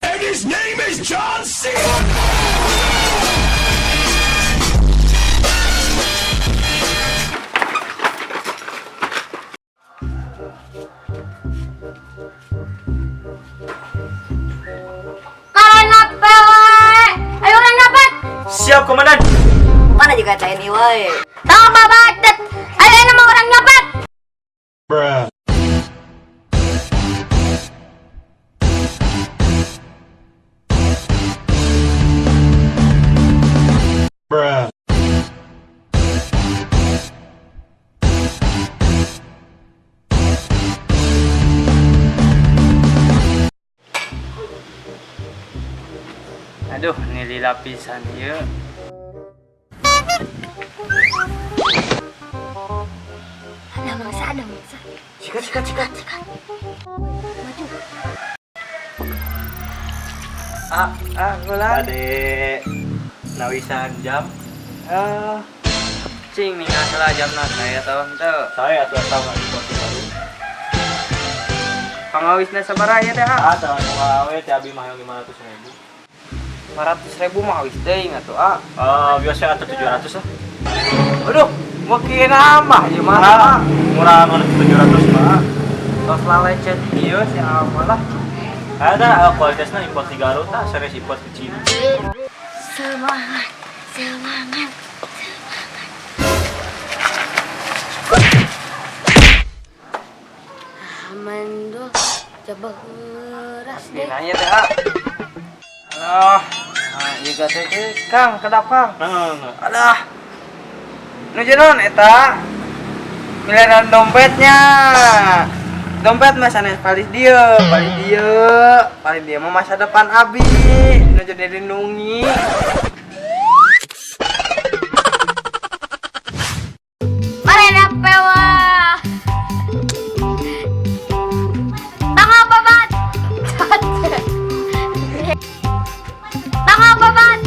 And his name is John C. Karena pewe. Ayo urang nyopet. Siap, Komandan. Mana juga TNI wae. Tong babadet. Ayo ini mah urang nyopet. Bruh. Bruh. Aduh, ini lapisan ieu. Ada mangsa, ada mangsa. Sikat, sikat, sikat. Maju. Ah, ah, gulan. Ade nawisan jam. Ah. Cing ningal salah jamna saya tahu henteu. Saya atuh tahu nggak di baru. Pangawisna sabaraha ieu teh, ah? Ah, tahun wae teh abi mah yang 500 ribu. 500 ribu mah awis deui atuh, ah. Ah, biasa atuh 700 lah. Aduh, mungkin nambah ieu mah. Ah, murah mana 700 mah. Tos lalecet ieu si Alma lah. Ada kualitasnya impor di Garut, ah, series impor ke Cina. Semangat, semangat, semangat. Amando, coba keras deh. Nanya teh, ah. Aduh, ah, ieu teh teh, Kang, kedap Kang. Nah, nah, nah. Alah. Nuju naon eta? Miliaran dompetnya. Dompet mah sanes palih dieu, palih dieu, palih dieu mah masa depan abi. Nuju dilindungi. Marena pewa. Tangga babat. Tangga babat.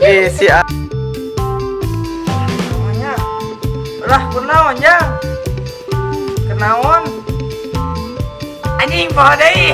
Eh, si A. Namanya. Lah, kunaon jang? Kenaon? Anjing, poho deui.